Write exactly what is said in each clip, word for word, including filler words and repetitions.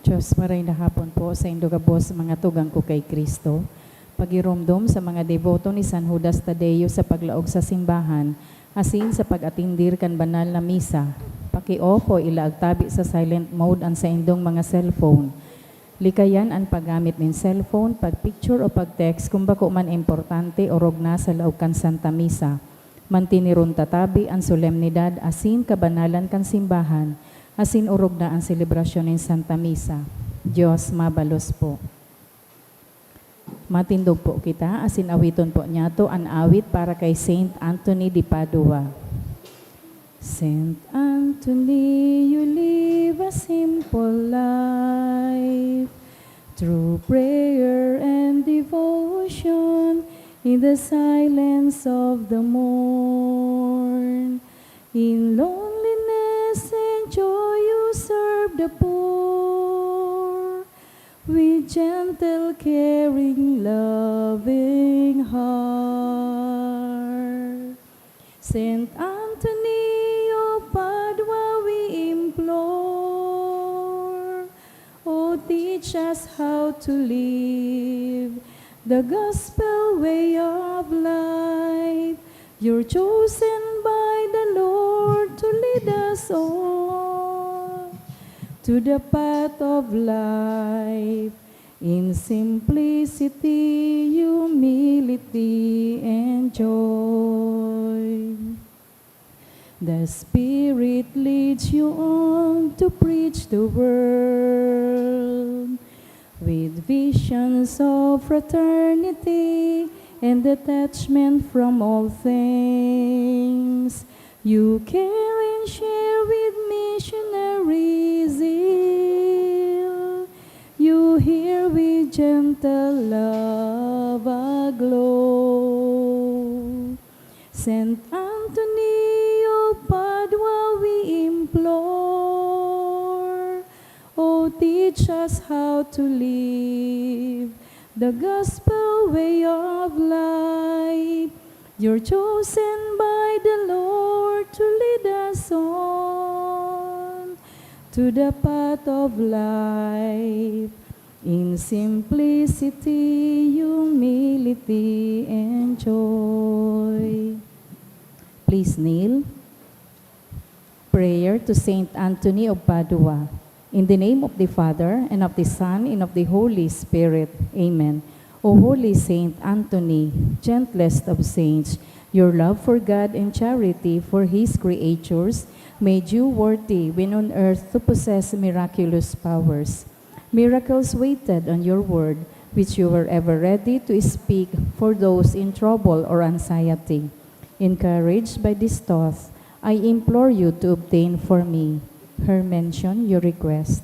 Diyos, maray na hapon po sa indo gabos, mga tugang ko kay Cristo. Pagiromdom sa mga deboto ni San Judas Tadeo sa paglaog sa simbahan, asin sa pag-atindir kan banal na misa. Paki-off o ilaag tabi sa silent mode an saindong mga cellphone. Likayan an paggamit nin cellphone, pag-picture o pag-text kung bako man importante orog na sa laog kan Santa Misa. Mantineron ta tabi an solemnidad asin kabanalan kan simbahan, asin orog na an selebrasyon nin Santa Misa. Dios mabalos po. Matindog po kita, asin awiton po niyato an awit para kay Saint Anthony de Padua. Saint Anthony, you live a simple life. Through prayer and devotion, in the silence of the morn, in loneliness and joy, you serve the poor with gentle, caring, loving heart. Saint Anthony of Padua, we implore, oh, teach us how to live the gospel way of life. You're chosen by the Lord to lead us all to the path of life. In simplicity, humility, and joy, the Spirit leads you on to preach the word. With visions of fraternity and detachment from all things, you care and share with missionary zeal. You hear with gentle love aglow. Saint Anthony of Padua, we implore, oh, teach us how to live the gospel way of life. You're chosen by the Lord to lead us on to the path of life, in simplicity, humility, and joy. Please kneel. Prayer to Saint Anthony of Padua. In the name of the Father, and of the Son, and of the Holy Spirit. Amen. O Holy Saint Anthony, gentlest of saints, your love for God and charity for His creatures made you worthy when on earth to possess miraculous powers. Miracles waited on your word, which you were ever ready to speak for those in trouble or anxiety. Encouraged by this thought, I implore you to obtain for me her mention, your request.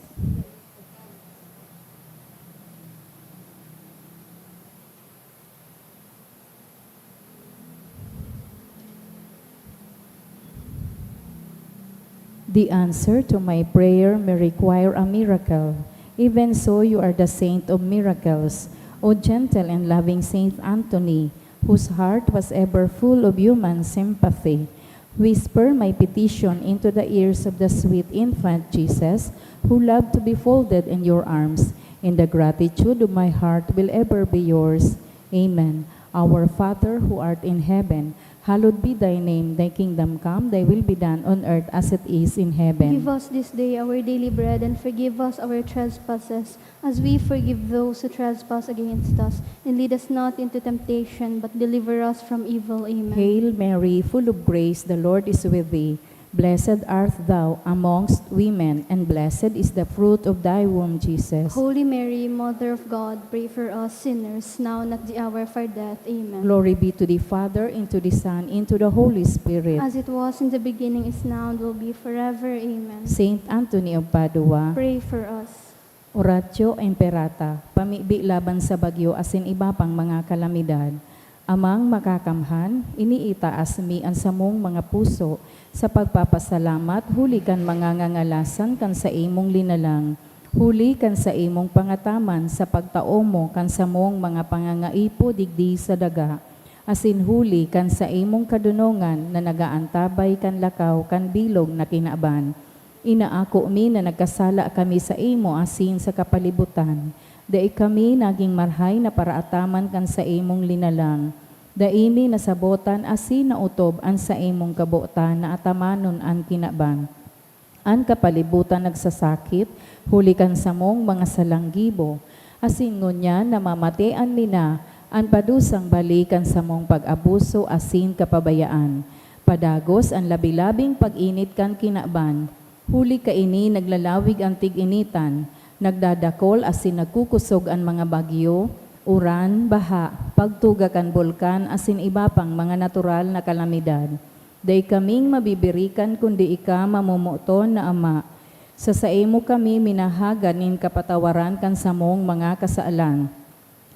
The answer to my prayer may require a miracle. Even so, you are the saint of miracles, O gentle and loving Saint Anthony, whose heart was ever full of human sympathy. Whisper my petition into the ears of the sweet infant Jesus, who loved to be folded in your arms, and the gratitude of my heart will ever be yours. Amen. Our Father who art in heaven, hallowed be thy name. Thy kingdom come, thy will be done on earth as it is in heaven. Give us this day our daily bread, and forgive us our trespasses, as we forgive those who trespass against us. And lead us not into temptation, but deliver us from evil. Amen. Hail Mary, full of grace, the Lord is with thee. Blessed art thou amongst women, and blessed is the fruit of thy womb, Jesus. Holy Mary, Mother of God, pray for us sinners, now and at the hour of our death. Amen. Glory be to the Father, and to the Son, and to the Holy Spirit. As it was in the beginning, is now, and will be forever. Amen. Saint Anthony of Padua. Pray for us. Oratio Imperata, pamibi laban sa bagyo asin iba pang mga kalamidad. Amang Makakamhan, iniitaas mi an samong mga puso sa pagpapasalamat huli kan mga ngangalasan kan saimong linalang, huli kan saimong pangataman sa pagtao mo kan samong mga pangangaipo digdi sa daga, asin huli kan saimong kadonongan na nagaantabay kan lakaw kan bilog na kinaban. Inaako mi na nagkasala kami saimo asin sa kapalibutan. Dai kami nagin marahay na paraataman kan saimong linalang. Dai mi nasabotan asin naotob an saimong kabotan na atamanon an kinaban. An kapalibutan nagsasakit huli kan samong mga salang gibo, asin ngunyan namamatean mi na an padusang bali kan samong pag-abuso asin kapabayaan. Padagos an labi-labing pag-init kan kinaban, huli kaini naglalawig an tig-initan, nagdadakol asin nagkukosog an mga bagyo, uran, baha, pagtuga kan bulkan asin iba pang mga natural na kalamidad. Dai kaming mabibirikan kundi ika, mamomoton na Ama. Sa saimo kami minahagad nin kapatawaran kan samong mga kasalan.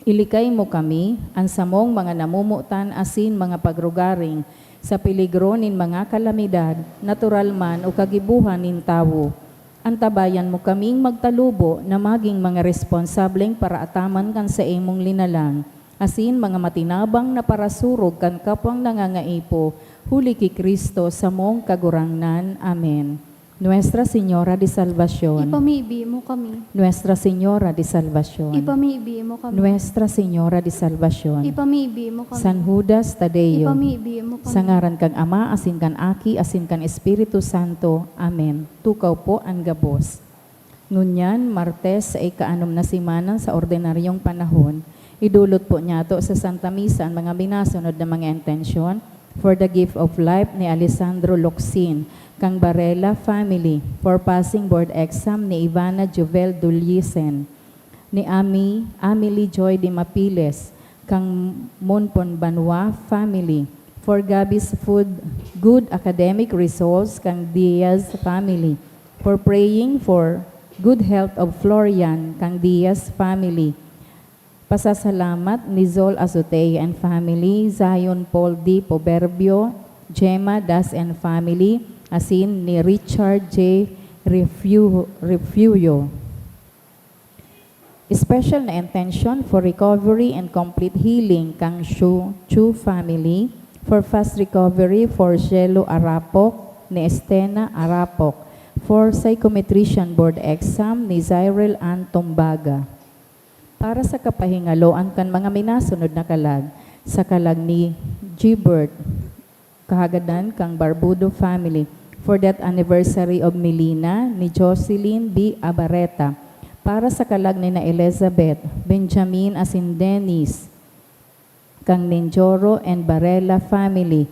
Ilikay mo kami, an samong mga namomotan asin mga pagrugaring, sa peligro nin mga kalamidad, natural man o kagibohan nin tawo. Antabayan mo kaming magtalubo na magin mga responsableng paraataman kan saimong linalang, asin mga matinabang na parasurog kan kapwang nangangaipo, huli ki Cristo, samong Kagurangnan. Amen. Nuestra Señora de Salvacion. Ipamibi mo kami. Nuestra Señora de Salvacion. Ipamibi mo kami. Nuestra Señora de Salvacion. Ipamibi mo kami. San Judas Tadeo. Ipamibi mo kami. Sa ngaran kan Ama, asin kan Aki, asin kan Espiritu Santo. Amen. Tukaw po an gabos. Ngunyan, Martes, sa ikaanom na semana sa ordinaryong panahon, idulot po niyato sa Santa Misa an mga minasunod na mga intensyon: for the gift of life ni Alessandro Locsin, kang Barela family, for passing board exam ni Ivana Jovel Dulyisen, ni Ami, Amelie Joy de Mapiles, kang Monpon Banwa family, for Gabby's food, good academic results kang Diaz family, for praying for good health of Florian kang Diaz family. Pasasalamat ni Zol Azotea and family, Zion Paul D. Poberbio, Gemma Das and family, asin ni Richard J. Refugio. Special na intention for recovery and complete healing kang Shu Chu family, for fast recovery for Shelo Arapok ni Estena Arapok, for psychometrician board exam ni Zyril Ann Tumbaga. Para sa kapahingaloan kan mga minasunod na kalag, sa kalag ni Gilbert, kahagadan kan Barbudo family, for death anniversary of Melina ni Jocelyn B. Abareta, para sa kalag ni na Elizabeth, Benjamin asin Dennis, kang Ninjoro and Barela family,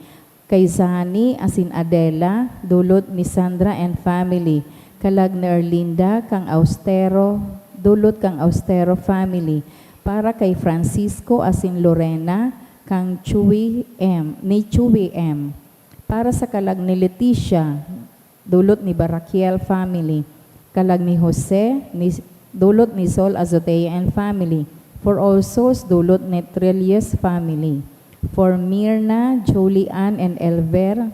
kay Zani asin Adela, dulot ni Sandra and family, kalag ni Erlinda kang Austero, dulot kang Austero family, para kay Francisco asin Lorena, kang Chuy M, ni Chuy M. Para sa kalag ni Leticia, dulot ni Barakiel family, kalag ni Jose, ni, dulot ni Sol Azotea and family, for all souls, dulot ni Trillies family, for Mirna, Julie Ann and Elver,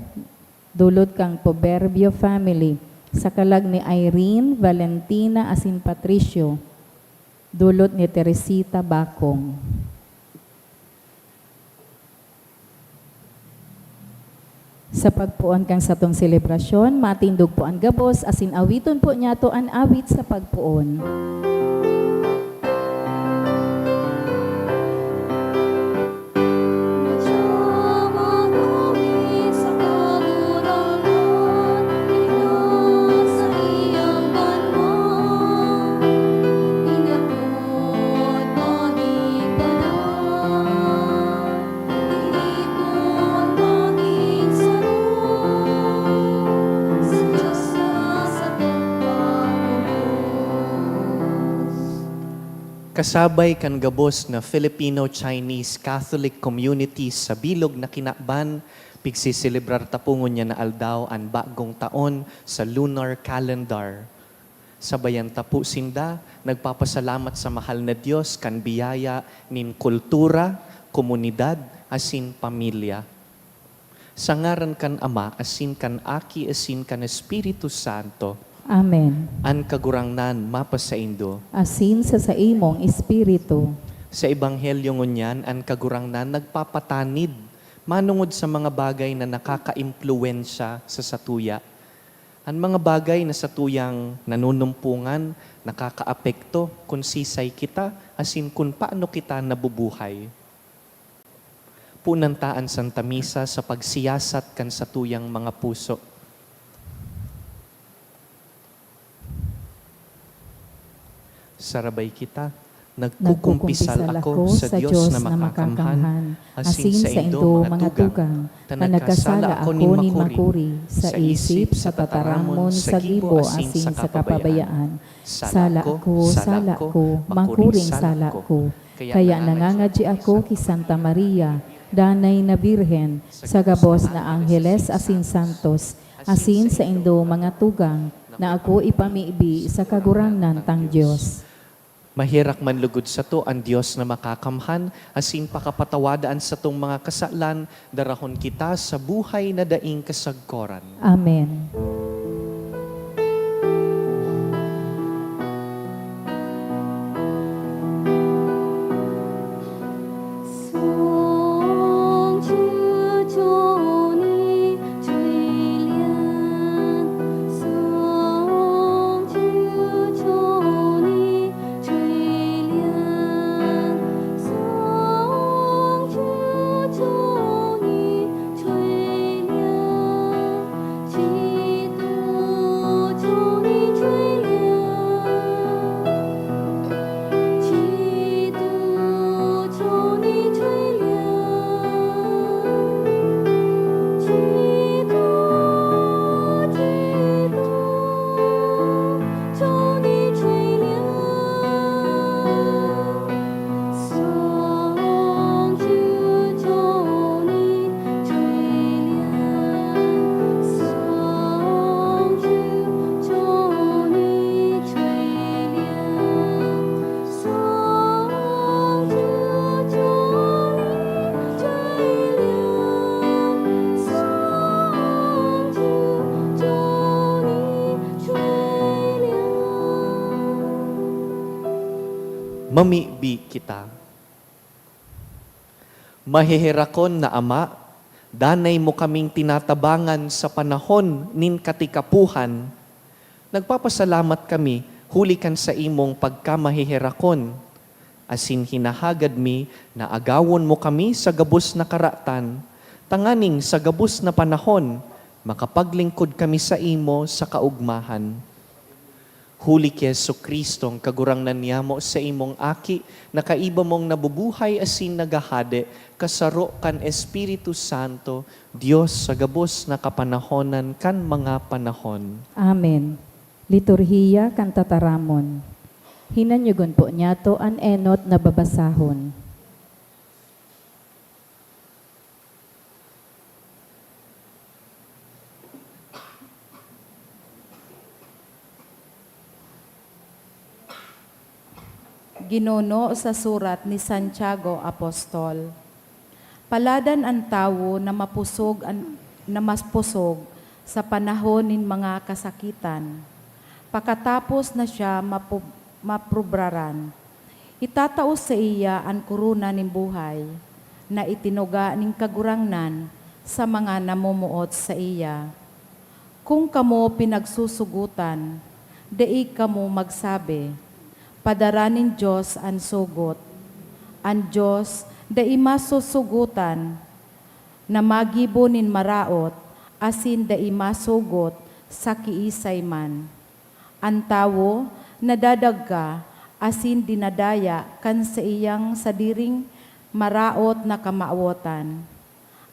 dulot kang Poberbio family, sa kalag ni Irene, Valentina asin Patricio, dulot ni Teresita Bakong. Sa pagpoon kan satong selebrasyon, matindog po an gabos asin awiton po niyato an awit sa pagpoon. Kasabay kan gabos na Filipino-Chinese Catholic community sa bilog na kinaban, pigsiselebrar ta po ngunyan na aldaw an bagong taon sa lunar calendar. Sabayan ta po sinda nagpapasalamat sa mahal na Dios kan biyaya nin kultura, komunidad, asin pamilya. Sa ngaran kan Ama, asin kan Aki, asin kan Espiritu Santo. Amen. An Kagurangnan mapasaindo. Asin sa saimong espiritu. Sa Ebanghelyo ngunyan, an Kagurangnan nagpapatanid manongod sa mga bagay na nakakaimpluwensya sa satuya. An mga bagay na satuyang nanunumpongan nakakaapekto kun sisay kita asin kun paano kita nabubuhay. Punan ta an Santa Misa sa pagsiyasat kan satuyang mga puso. Sarabay kita. Nagkukumpisal ako sa Dios na makakamhan, asin saindo, mga tugang, ta nagkasala ako nin makuri, sa isip, sa tataramon, sa gibo, asin sa kapabayaan. Sala ko, sala ko, makuring sala ko. Kaya nangangadyi ako ki Santa Maria, Danay na Birhen, sa gabos na angheles asin santos, asin saindo, mga tugang, na ako ipamibi sa Kagurangnan tang Dios. Maherak man lugod sato an Dios na makakamhan, asin pakapatawada an satong mga kasalan, darahon kita sa buhay na daing kasagkoran. Amen. Mamibi kita. Maheherakon na Ama, danay mo kaming tinatabangan sa panahon nin katikapohan. Nagpapasalamat kami huli kan saimong pagkamaheherakon, asin hinahagad mi na agawon mo kami sa gabos na karatan, tanganing sa gabos na panahon, makapaglingkod kami saimo sa kaogmahan. Huli ki Jesu-Cristong Kagurangnan niyamo, saimong Aki, na kaiba mong nabubuhay asin naghahade, kasaro kan Espiritu Santo, Dios sa gabos na kapanahonan kan mga panahon. Amen. Liturhiya kan Tataramon. Hinanyogon po niyato an enot na babasahon. Ginuno sa surat ni Santiago Apostol. Paladan an tawo na mapusog an, na mas pusog sa panahon nin mga kasakitan. Pakatapos na siya mapu-, maprobraran, itatao saiya an korona nin buhay na itinuga nin Kagurangnan sa mga namomoot saiya. Kun kamo pinagsusugotan, dai kamo magsabi, "Padara nin Dios an sugot." An Dios dai masusugotan na magibo nin maraot asin dai masugot sa kiisay man. An tawo nadadagka asin dinadaya kan saiyang sadiring maraot na kamawotan.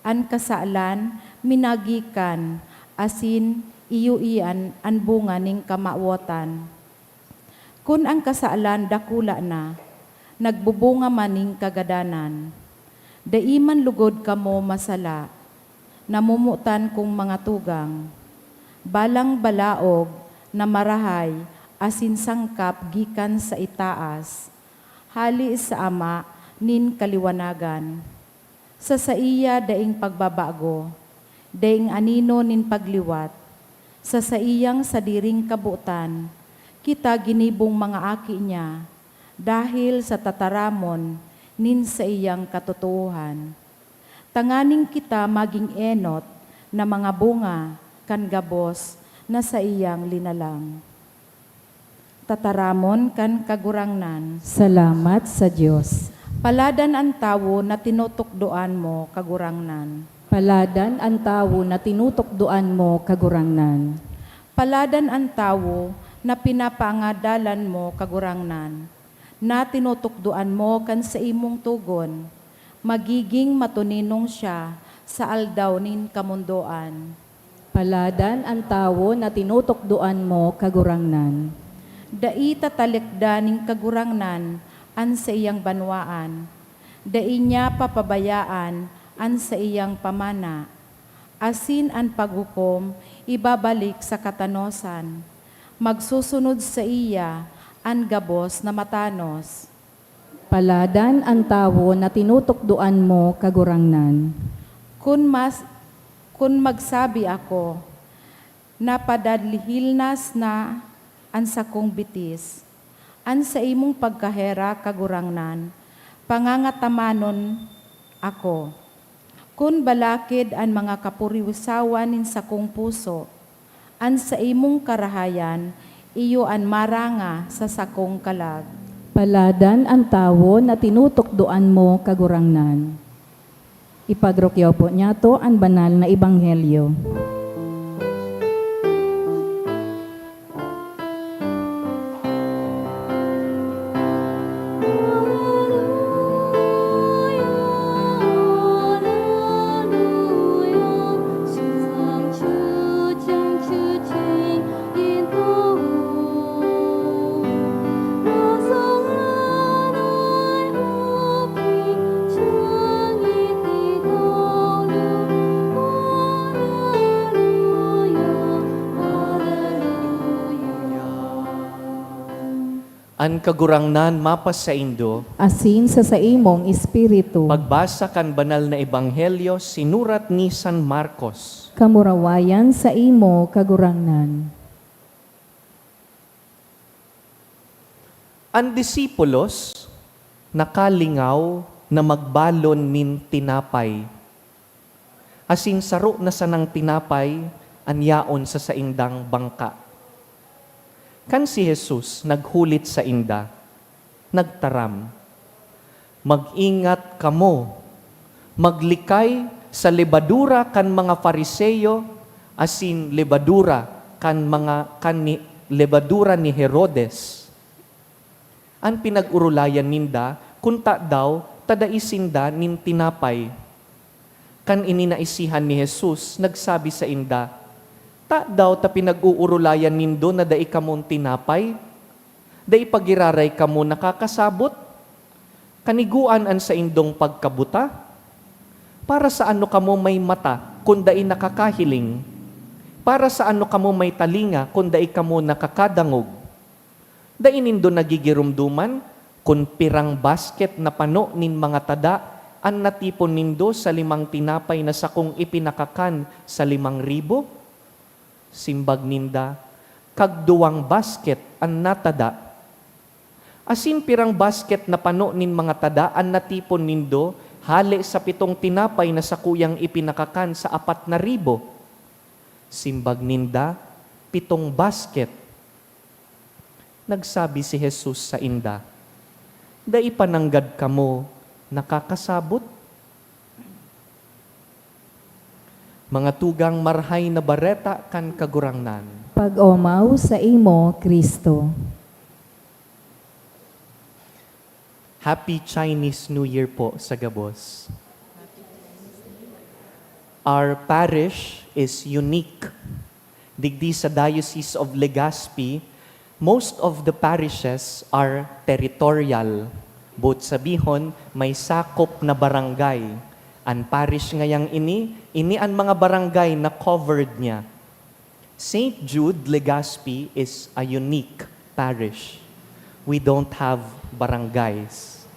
An kasalan minagikan asin iyo iyan an bunga nin kamawotan. Kun an kasalan dakula na, nagbubunga man nin kagadanan. Dai man lugod kamo masala, namomotan kong mga tugang. Balang balaog na marahay asin sangkap gikan sa itaas, hale sa Ama nin kaliwanagan. Sa saiya daing pagbabago, daing anino nin pagliwat, sa saiyang sadiring kabotan, kita ginibong mga aki niya dahel sa tataramon nin saiyang katotoohan. Tanganing kita magin enot na mga bunga kan gabos na saiyang linalang. Tataramon kan Kagurangnan. Salamat sa Dios. Paladan an tawo na tinutukdoan mo, Kagurangnan. Paladan an tawo na tinutukdoan mo, Kagurangnan. Paladan an tawo na pinapaangadalan mo, Kagurangnan, na tinutukdoan mo kan saimong togon. Magiging matoninong siya sa aldaw nin kamondoan. Paladan an tawo na tinutukdoan mo, Kagurangnan. Dai tatalikdan nin Kagurangnan an saiyang banwaan. Dai niya papabayaan an saiyang pamana, asin an paghukom ibabalik sa katanosan. Magsusunod saiya an gabos na matanos. Paladan an tawo na tinutukdoan mo, Kagurangnan. Kun mas-, kun magsabi ako, "Napadadlihilnas na an sakong bitis," an saimong pagkaherak, Kagurangnan, pangangatamanon ako. Kun balakid an mga kapurisawan nin sakong puso, an saimong karahayan iyo an maranga sa sakong kalag. Paladan an tawo na tinutukdoan mo, Kagurangnan. Ipagrukyaw po niyato an banal na ebanghelyo. 'An Kagurangnan mapasaindo. Asin sa saimong espiritu. Pagbasa kan Banal na Ebanghelyo sinurat ni San Marcos. Kamurawayan saimo, Kagurangnan. An disipulos nakalingaw na magbalon nin tinapay, asin saro na sanang tinapay an yaon sa saindang bangka. Kan si Jesus naghulit sainda, nagtaram, "Mag-ingat kamo, maglikay sa lebadura kan mga Fariseo asin lebadura kan mga, kan ni, lebadura ni Herodes." An pinag-orolayan ninda kun tadaw ta dai sinda nin tinapay. Kan ini naisihan ni Jesus, nagsabi sainda, "Tadaw ta pinag-oorolayan nindo na dai kamon tinapay? Dai pa giraray kamo nakakasabot? Kanigoan an saindong pagkabuta? Para sa ano kamo may mata kun dai nakakahiling? Para sa ano kamo may talinga kun dai kamo nakakadangog? Dai nindo nagigiromdoman kun pirang basket na pano nin mga tada an natipon nindo sa limang tinapay na sakong ipinakakan sa limang ribo?" Simbag ninda, "Kagduwang basket an natada." "Asin pirang basket na pano nin mga tada an natipon nindo hale sa pitong tinapay na sakuyang ipinakakan sa apat na ribo?" Simbag ninda, "Pitong basket." Nagsabi si Jesus sainda, "Dai pa nanggad kamo nakakasabot?" Mga tugang, Marahay na Bareta kan Kagurangnan. Pag-omaw saimo, Cristo. Happy Chinese New Year po sa gabos. Our parish is unique. Digdi sa Diocese of Legazpi, most of the parishes are territorial. Boot sabihon, may sakop na barangay. An parish ngayang ini, ini an mga barangay na covered niya. Saint Jude, Legazpi is a unique parish. We don't have barangays.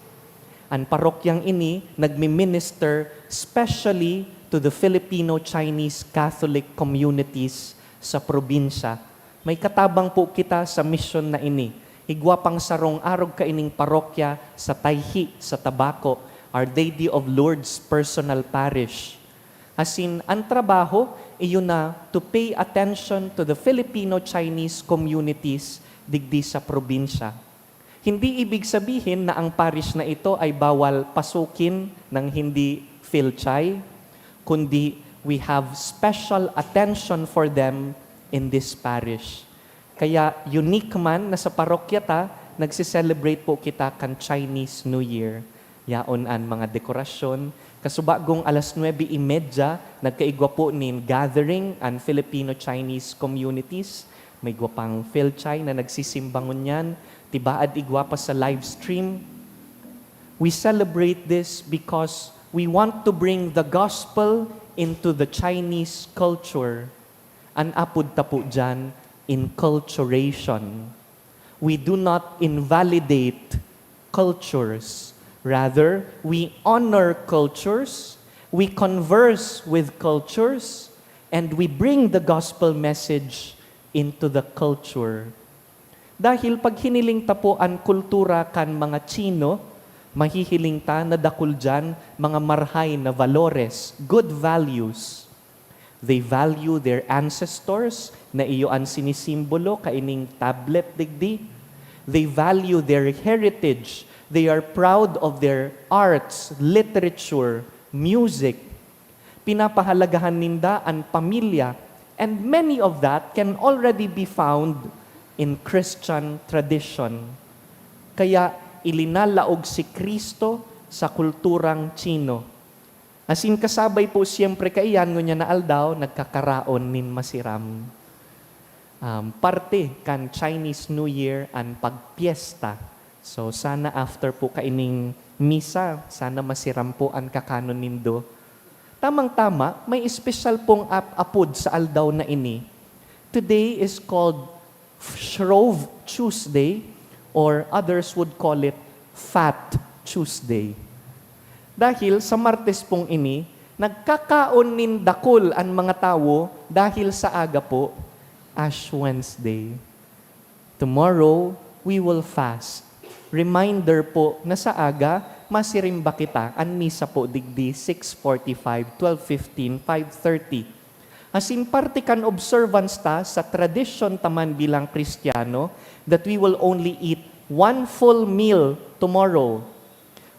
An parokyang ini nagmi-minister specially to the Filipino-Chinese Catholic communities sa probinsya. May katabang po kita sa misyon na ini. Igwa pang sarong arog kaining parokya sa Tayhi, sa Tabaco, Our Lady of Lourdes Personal Parish. Asin, an trabaho Iyo na to pay attention to the Filipino-Chinese communities digdi sa probinsya. Hindi ibig sabihin na ang parish na ito ay bawal pasukin ng hindi Filchai, kundi we have special attention for them in this parish. Kaya unique man na sa parokya ta, nagse-celebrate po kita kan Chinese New Year. Yaon an mga dekorasyon. Kasubagong alas nuebe y media, nagkaigwa po nin gathering an Filipino-Chinese communities. May igwa pang Filchai na nagsisimba ngunyan. Tibaad igwa pa sa live stream. We celebrate this because we want to bring the gospel into the Chinese culture. An apod ta po diyan, inculturation. We do not invalidate cultures. Rather, we honor cultures, we converse with cultures, and we bring the gospel message into the culture. Dahil pag hiniling ta po an kultura kan mga Chino, mahihiling ta na dakul diyan mga marhay na valores, good values. They value their ancestors, na iyo an sinisimbolo kaining tablet digdi. They value their heritage. They are proud of their arts, literature, music. Pinapahalagahan ninda an pamilya, and many of that can already be found in Christian tradition. Kaya ilinalaog si Kristo sa kulturang Chino. Asin kasabay po siyempre kaiyan, ngunyan na aldaw, nagkakaraon nin masiram. Um, parte kan Chinese New Year an pagpiesta. So, sana after po kaining misa, sana masiram po an kakanon nindo. Tamang-tama, may espesyal pong ap-, apod sa aldaw na ini. Today is called Shrove Tuesday, or others would call it Fat Tuesday. Dahil sa Martes pong ini, nagkakaon nin dakul an mga tawo dahil sa aga po, Ash Wednesday. Tomorrow, we will fast. Reminder po na sa aga, masirimba kita, an misa po digdi six forty-five, twelve fifteen, five thirty. Asin parte kan observance ta sa tradisyon ta man bilang Kristiyano that we will only eat one full meal tomorrow.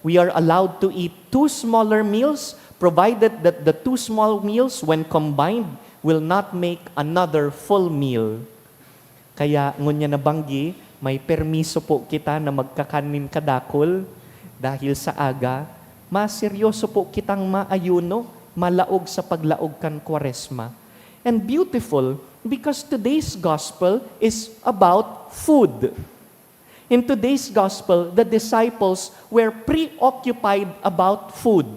We are allowed to eat two smaller meals, provided that the two small meals, when combined, will not make another full meal. Kaya ngunyan na banggi, may permiso po kita na magkakan nin kadakul, dahil sa aga, mas seryoso po kitang maayuno, malaog sa paglaog kan Kwaresma. And beautiful, because today's gospel is about food. In today's gospel, the disciples were preoccupied about food.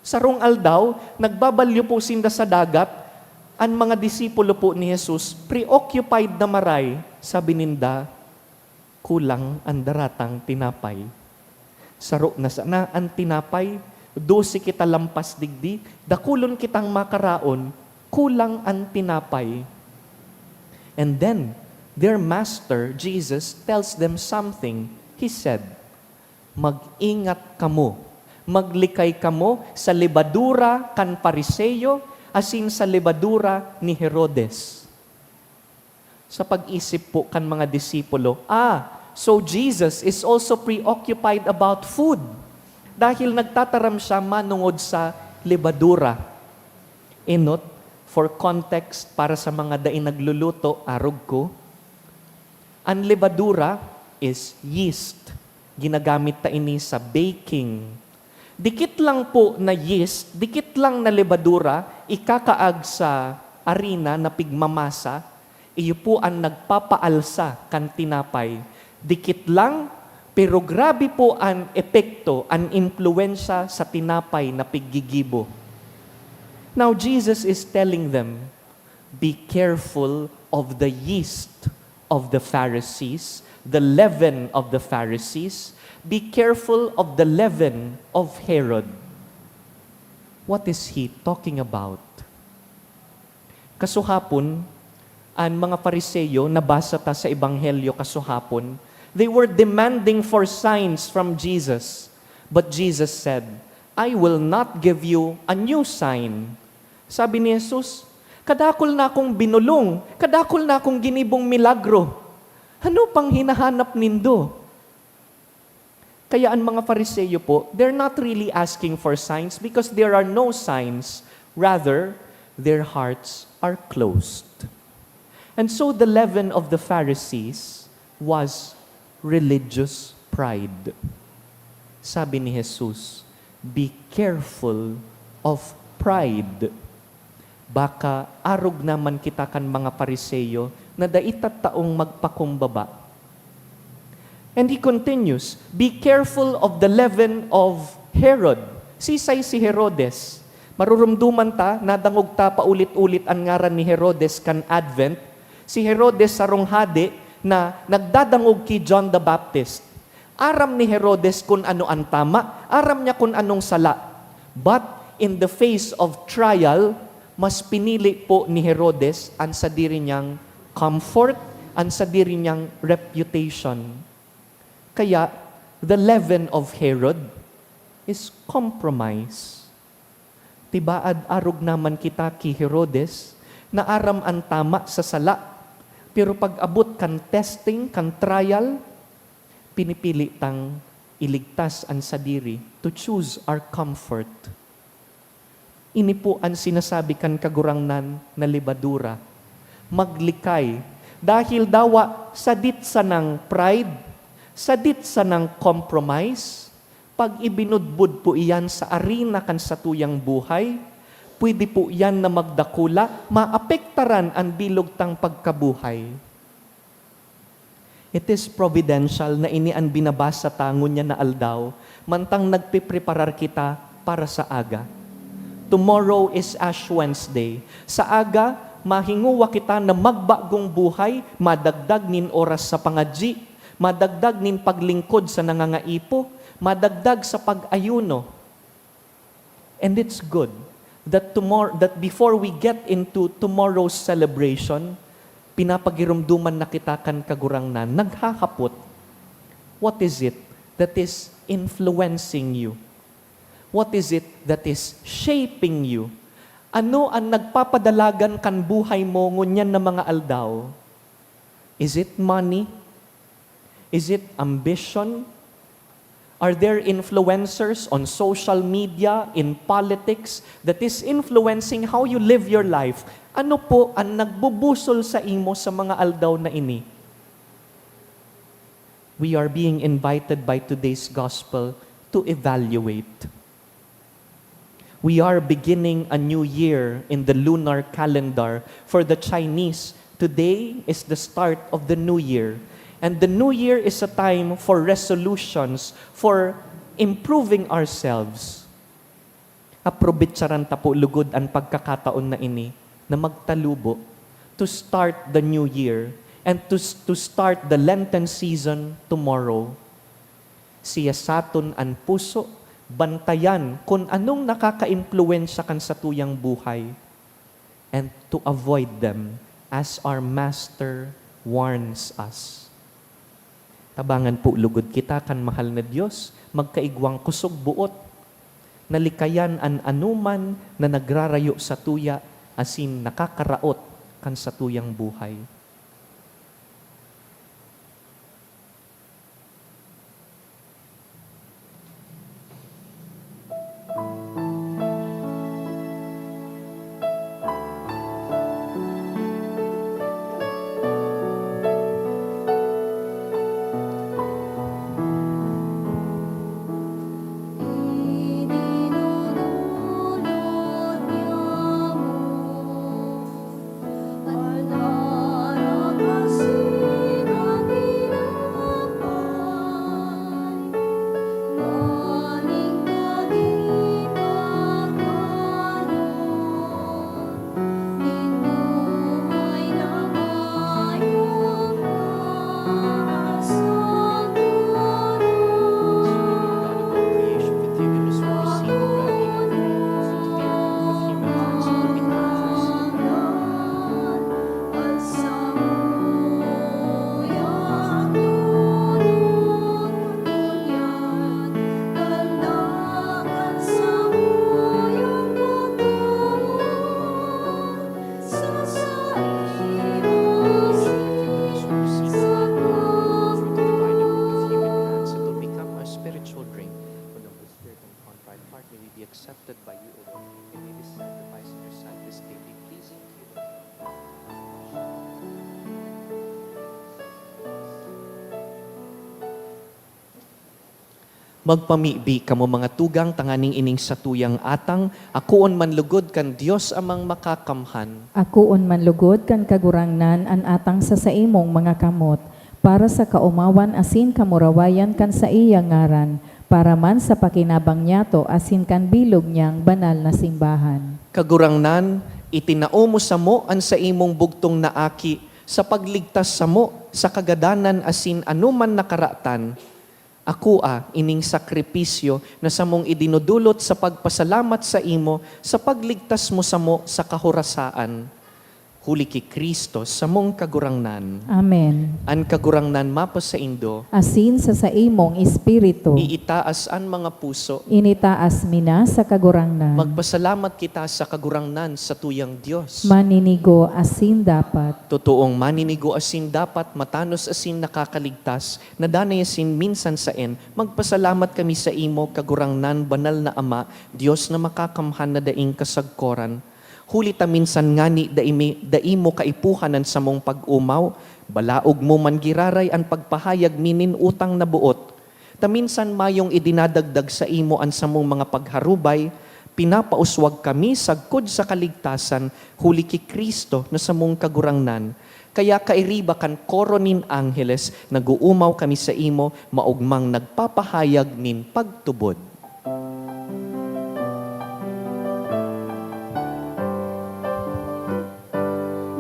Sarong aldaw, nagbabalyo po sinda sa dagat. An mga disipulo po ni Jesus, preoccupied na maray. Sabi ninda, "Kulang an daratang tinapay." Saro na sana an tinapay, dose kita lampas digdi, dakulon kitang makaraon, kulang an tinapay. And then, their master, Jesus, tells them something. He said, "Mag-ingat kamo, maglikay kamo sa lebadura kan Fariseo asin sa lebadura ni Herodes." Sa pag-isip po kan mga disipulo, "Ah, so Jesus is also preoccupied about food, dahil nagtataram siya manongod sa lebadura." Enot, for context, para sa mga dai nagluluto, arog ko, an lebadura is yeast. Ginagamit ta ini sa baking. Dikit lang po na yeast, dikit lang na lebadura, ikakaag sa arina na pigmamasa, iyo po an nagpapaalsa kan tinapay. Dikit lang, pero grabe po an epekto, an impluwensya sa tinapay na piggigibo. Now, Jesus is telling them, "Be careful of the yeast of the Pharisees, the leaven of the Pharisees. Be careful of the leaven of Herod." What is he talking about? Kasuhapon, an mga Fariseo, nabasa ta sa Ebanghelyo kasuhapon, they were demanding for signs from Jesus. But Jesus said, "I will not give you a new sign." Sabi ni Jesus, Kadakul na akong binulong, kadakul na akong ginibong milagro. Ano pang hinahanap nindo? Kaya ang mga Fariseo po, they're not really asking for signs because there are no signs. Rather, their hearts are closed. And so the leaven of the Pharisees was religious pride. Sabi ni Jesus, "Be careful of pride." Baka arog naman kita kan mga Fariseo na dai ta taong magpakumbaba. And he continues, "Be careful of the leaven of Herod." Sisay si Herodes? Marurumduman ta, nadangog ta paulit-ulit an ngaran ni Herodes kan Advent. Si Herodes sarong hade na nagdadangog ki John the Baptist. Aram ni Herodes kun ano an tama, aram niya kun anong sala. But in the face of trial, mas pinili po ni Herodes an sadiri niyang comfort, an sadiri niyang reputation. Kaya, the leaven of Herod is compromise. Tibaad arog naman kita ki Herodes, na aram an tama sa sala, pero pag-abot kan testing, kan trial, pinipili tang iligtas an sadiri, to choose our comfort. Ini po an sinasabi kan Kagurangnan na lebadura. Maglikay. Dahil dawa sadit sanang pride, sadit sanang compromise, pag ibinudbud po iyan sa arena kan satuyang buhay, pwede po iyan na magdakula, maapektaran an bilog tang pagkabuhay. It is providential na ini an binabasa ta ngunyan na aldaw, mantang nagpepreparar kita para sa aga. Tomorrow is Ash Wednesday. Sa aga, mahinguwa kita na magbagong buhay, madagdag nin oras sa pangadyi, madagdag nin paglingkod sa nangangaipo, madagdag sa pag-ayuno. And it's good that tomor-, that before we get into tomorrow's celebration, pinapagirumduman na kita kan Kagurangnan, naghahapot, what is it that is influencing you? What is it that is shaping you? Ano an nagpapadalagan kan buhay mo ngunyan na mga aldaw? Is it money? Is it ambition? Are there influencers on social media, in politics, that is influencing how you live your life? Ano po an nagbubusol sa imo sa mga aldaw na ini? We are being invited by today's gospel to evaluate. We are beginning a new year in the lunar calendar. For the Chinese, today is the start of the new year. And the new year is a time for resolutions, for improving ourselves. Aprobetsaran ta po lugod an pagkakataon na ini na magtalubo, to start the new year and to, to start the Lenten season tomorrow. Siyasaton an puso, bantayan kun anong nakakaimpluwensya kan satuyang buhay, and to avoid them as our Master warns us. Tabangan po lugod kita kan mahal na Dios, magkaigwang kusog buot, na likayan an anoman na nagrarayo satuya asin nakakaraot kan satuyang buhay. May we be accepted by you, O Lord, and may this sacrifice in your sight this day be pleasing to you, Lord. Magpamibi kamo, mga tugang, tanganing ining satuyang atang akoon man lugod kan Dios Amang Makakamhan. Akoon man lugod kan Kagurangnan an atang sa saimong mga kamot, para sa kaomawan asin kamurawayan kan saiyang ngaran, para man sa pakinabang niyato asin kan bilog niyang banal na simbahan. Kagurangnan, itinao mo samo an saimong bugtong na Aki sa pagligtas samo sa kagadanan asin anoman na karatan. Akoa ining sakripisyo na samong idinodolot sa pagpasalamat saimo sa pagligtas mo samo sa kahorasaan. Huli ki Cristo, samong Kagurangnan. Amen. An Kagurangnan mapasaindo. Asin sa saimong espiritu. Iitaas an mga puso. Initaas mi na sa Kagurangnan. Magpasalamat kita sa Kagurangnan, satuyang Dios. Maninigo asin dapat. Totoong maninigo asin dapat, matanos asin nakakaligtas, na danay asin minsan saen, magpasalamat kami saimo, Kagurangnan, banal na Ama, Dios na makakamhan na daing kasagkoran. Huli ta minsan ngani dai mi, dai mo kaipuhan an samong pag-omaw, balaog mo man giraray an pagpahayag mi nin utang na boot. Ta minsan mayong idinadagdag saimo an samong mga pagharubay, pinapauswag kami sagkod sa kaligtasan huli ki Cristo na samong Kagurangnan. Kaya kairiba kan koro nin angheles, nag-oomaw kami saimo, maogmang nagpapahayag nin pagtubod.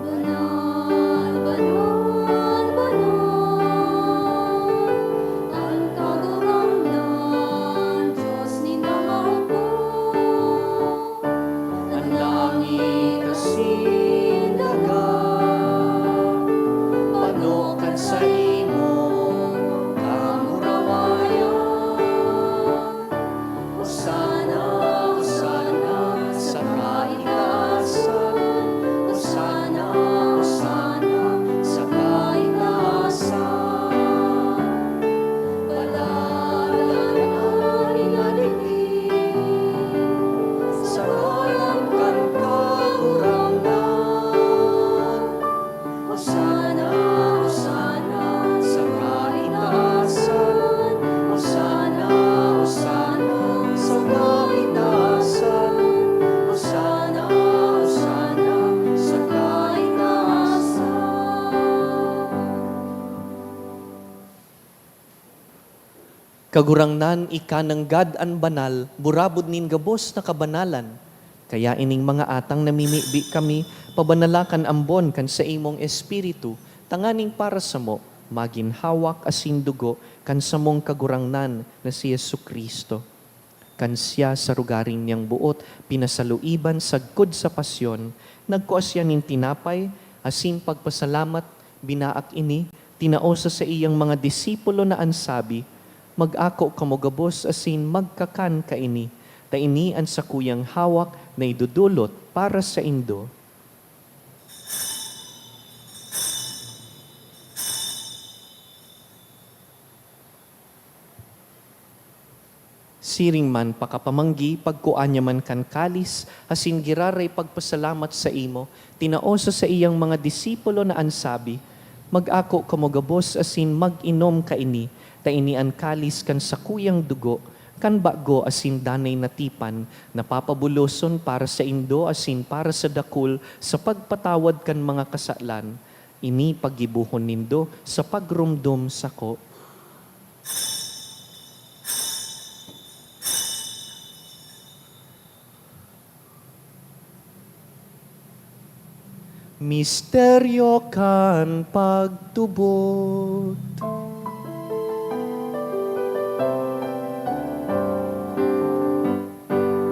Banal, banal, banal, an Kagurangnan, Dios nin mga hukbo. An langit asin daga, pano kan saimong kamurawayan. Hosana, Hosana sa kaitaasan. Hosana, Hosana sa kaitaasan. Banal an Aki na digdi sa ngaran kan Kagurangnan. Hosana, Hosana sa kaitaasan. Hosana, Hosana sa kaitaasan. Hosana, Hosana sa kaitaasan. Kagurangnan, ika nanggad an banal, burabod nin gabos na kabanalan. Kaya ining mga atang namimibi kami, pabanala kan ambon kan saimong Espiritu, tanganing para samo, magin hawak asin dugo kan samong Kagurangnan na si Jesu-Cristo. Kan siya sa rogaring niyang boot pinasaluiban sagkod sa pasyon, nagkua siya nin tinapay, asin pagpasalamat, binaak ini, tinao sa saiyang mga disipulo na an sabi, "Mag-ako kamo gabos asin magkakan kaini, ta ini an sakuyang hawak na idodolot para saindo." Siring man pakapamanggi, pagkua niya man kan kalis, asin giraray pagpasalamat saimo, tinao sa saiyang mga disipulo na an sabi, "Mag-ako kamo gabos asin mag-inom kaini, ta ini an kalis kan sakuyang dugo, kan bago asin danay na tipan, na papabuloson para saindo asin para sa dakul sa pagpatawad kan mga kasalan. Ini paggibohon nindo sa pagromdom sako." Misteryo kan pagtubod.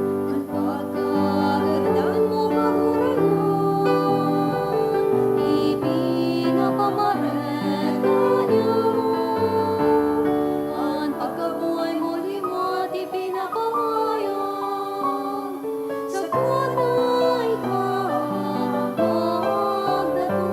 An pagkagadan mo, Kagurangnan, ipinapamareka niya. An pagkabuhay mo liwat ipinapahayag, sagkod na ika magdatong.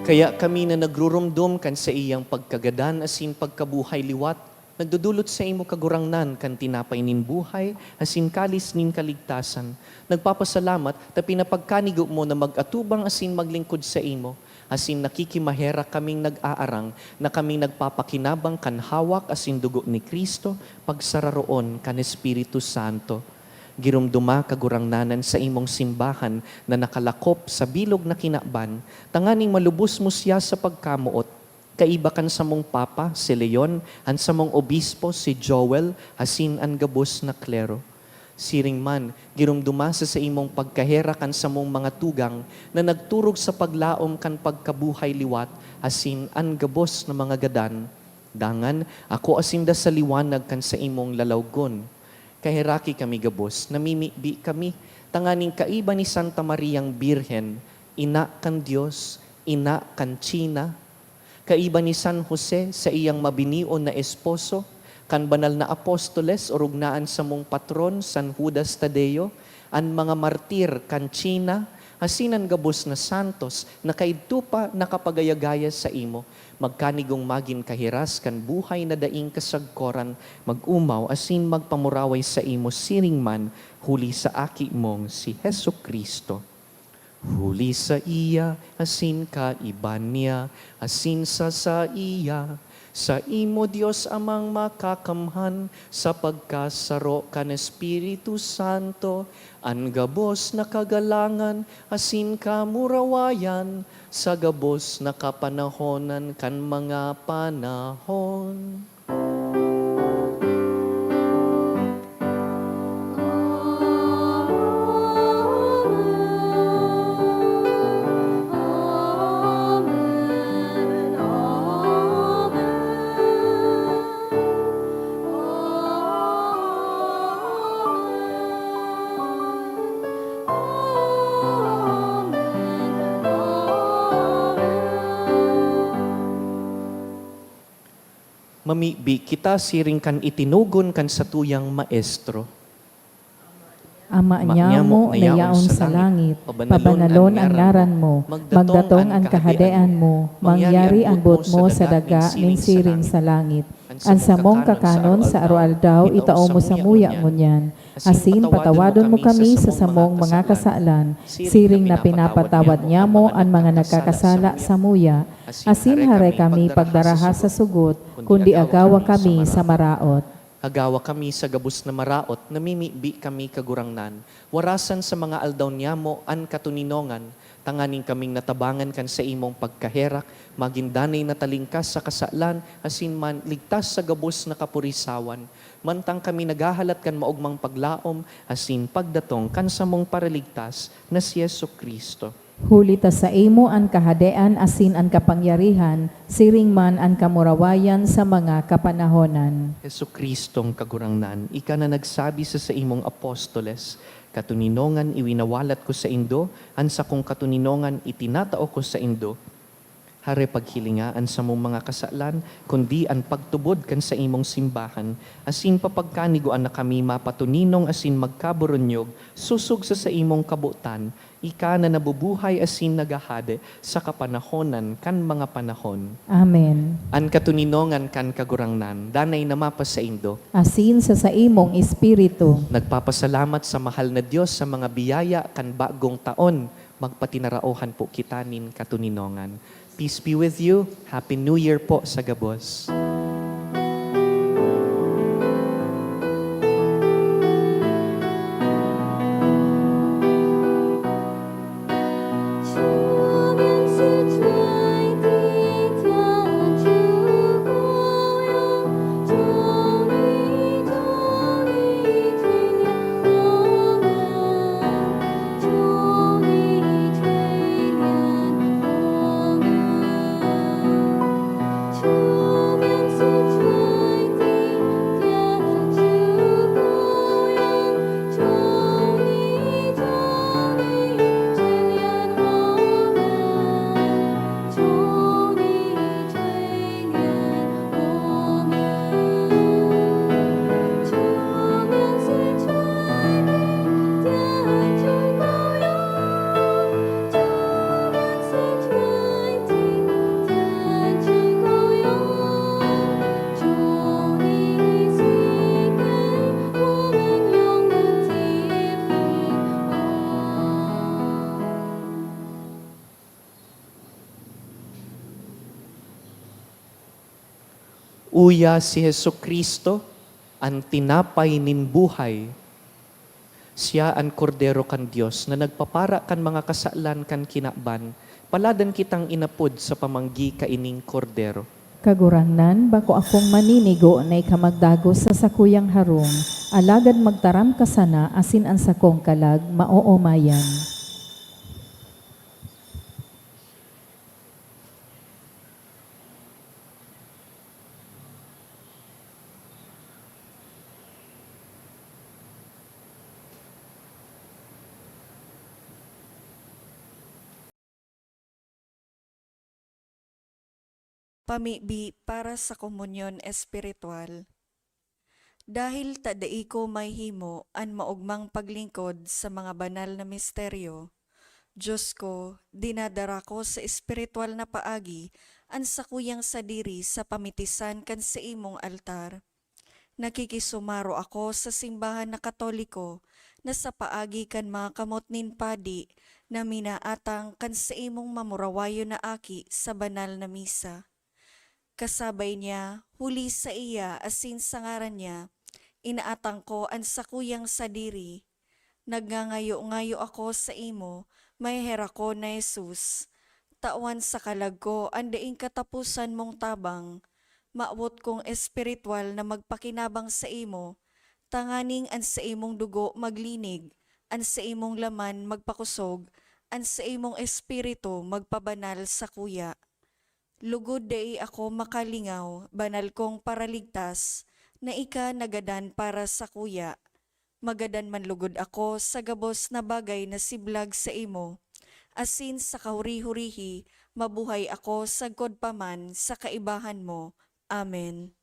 Kaya kami na nagruromdom kan saiyang pagkagadan asin pagkabuhay liwat, Nagdodolot saimo, Kagurangnan, kan tinapay nin buhay asin kalis nin kaligtasan. Nagpapasalamat ta pinapagkanigo mo na mag-atubang asin maglingkod saimo, asin nakikimaherak kaming nag-aarang na kaming nagpapakinabang kan hawak asin dugo ni Cristo, pagsararoon kan Espiritu Santo. Giromdoma, Kagurangnan, an saimong simbahan na nakalakop sa bilog na kinaban, tanganing malubos mo siya sa pagkamoot, kaiba kan samong Papa, si Leon, an samong Obispo, si Joel, asin an gabos na klero. Siring man, giromdoma sa saimong pagkaherak an samong mga tugang na nagturog sa paglaom kan pagkabuhay liwat asin an gabos na mga gadan. Dangan, akoa sinda sa liwanag kan saimong lalawgon. Kaheraki kami gabos, namimibi kami, tanganing kaiba ni Santa Mariang Birhen, ina kan Dios, ina kan China, kaiba ni San Jose, saiyang mabinion na esposo, kan banal na apostoles, orog na an samong patron, San Judas Tadeo, an mga martir kan China, asin an gabos na santos na kaidto pa nakapagaya-gaya saimo, magkanigong magin kahiras kan buhay na daing kasagkoran, mag-omaw asin magpamuraway saimo siring man, huli sa Aki mong si Jesu-Cristo. Huli saiya, asin kaiba niya, asin sa saiya, saimo, Dios Amang Makakamhan, sa pagkasaro kan Espiritu Santo, an gabos na kagalangan asin kamurawayan sa gabos na kapanahonan kan mga panahon. Mamibi kita siring kan itinugon kan satuyang Maestro. Ama nyamo na yaon sa langit, pabanalon an ngaran mo, magdatong an kahadean mo, mangyari an boot mo sa daga nin siring sa langit. An samong kakanon sa aroaldaw itao mo samuya ngunyan, asin patawadon mo kami sa samong mga kasalan, siring na pinapatawad nyamo an mga nagkakasala samuya, asin hare kami pagdaraha sa sugot, kundi agawa kami sa maraot. Agawa kami sa gabos na maraot, namimibi kami, Kagurangnan. Warasan sa mga aldaw niyamo an katoninongan, tanganing kaming natabangan kan saimong pagkaherak, magin danay na talingkas sa kasalan, asin man ligtas sa gabos na kapurisawan, mantang kami naghahalat kan maogmang paglaom asin pagdatong kan samong Paraligtas na si Jesu-Cristo. Huli ta saimo an kahadean asin an kapangyarihan, siring man an kamurawayan sa mga kapanahonan. Jesu-Cristong Kagurangnan, ika na nagsabi sa saimong apostoles, "Katoninongan iwinawalat ko saindo, an sakong katoninongan itinatao ko saindo." Hare paghilinga an samong mga kasalan, kundi an pagtubod kan saimong simbahan, asin papagkanigoan na kami mapatoninong asin magkaburunyog, sosog sa saimong kabotan, ika na nabubuhay asin naghahade sa kapanahonan kan mga panahon. Amen. An katoninongan kan Kagurangnan, danay na mapasaindo. Asin sa saimong espiritu. Nagpapasalamat sa mahal na Dios sa mga biyaya kan bagong taon. Magpatinaraohan po kita nin katoninongan. Peace be with you. Happy New Year po sa gabos. Uya si Jesu-Cristo, an tinapay nin buhay. Siya an Kordero kan Dios na nagpapara kan mga kasalan kan kinaban. Paladan kitang inapod sa pamanggi kaining Kordero. Kagurangnan, bako akong maninigo na ika magdagos sa sakuyang harong, alagad magtaram ka sana asin an sakong kalag maoomayan. Pamibi para sa komunyon espiritual. Dahil ta dai ko mahimo an maogmang paglingkod sa mga banal na misteryo, Diyos ko, dinadara ko sa espiritual na paagi an sakuyang sadiri sa pamitisan kan saimong altar. Nakikisumaro ako sa simbahan na Katoliko na sa paagi kan mga kamot nin padi na minaatang kan saimong mamurawayon na aki sa banal na misa. Kasabay niya, huli saiya asin sa ngaran niya, inaatang ko an sakuyang sadiri. Nagngangayo-ngayo ako saimo, maheherakon na Jesus. Tawan sa kalag ko an daing kataposan mong tabang. Mawot kong espiritual na magpakinabang saimo, tanganing an saimong dugo maglinig, an saimong laman magpakosog, an saimong espiritu magpabanal sakuya. Lugod dai ako makalingaw, banal kong Paraligtas, na ika nagadan para sakuya. Magadan man lugod ako sa gabos na bagay na siblag saimo, asin sa kahuri-hurihi mabuhay ako sagkod pa man sa kaibahan mo. Amen.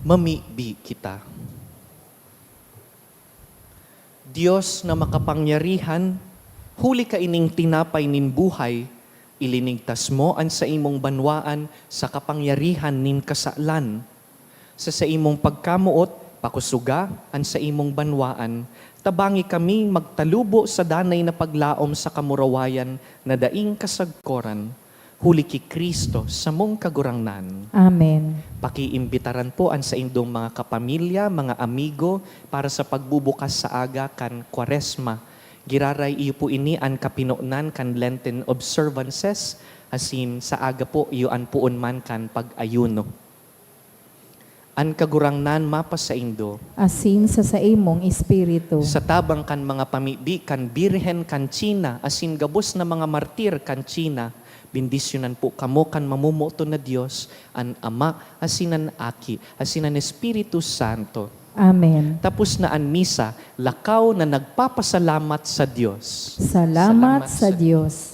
Mamibi kita. Dios na makapangyarihan, huli kaining tinapay nin buhay, ilinigtas mo an saimong banwaan sa kapangyarihan nin kasalan. Sa saimong pagkamoot, pakusuga an saimong banwaan. Tabangi kami magtalubo sa danay na paglaom sa kamurawayan na daing kasagkoran. Huli ki Cristo, samong Kagurangnan. Amen. Pakiimbitaran po an saindong mga kapamilya, mga amigo, para sa pagbubukas sa aga kan Kwaresma. Giraray iyo po ini an kapinonan kan Lenten observances, asin sa aga po iyo an poon man kan pag-ayuno. An Kagurangnan mapasaindo. Asin sa saimong espiritu. Sa tabang kan mga pamibi kan Birhen kan China asin gabos na mga martir kan China, bendisyonan po kamo kan mamomoton na Dios, an Ama, asin an Aki, asin an Espiritu Santo. Amen. Tapos na an misa, lakaw na nagpapasalamat sa Dios. Salamat Salamat sa sa Dios.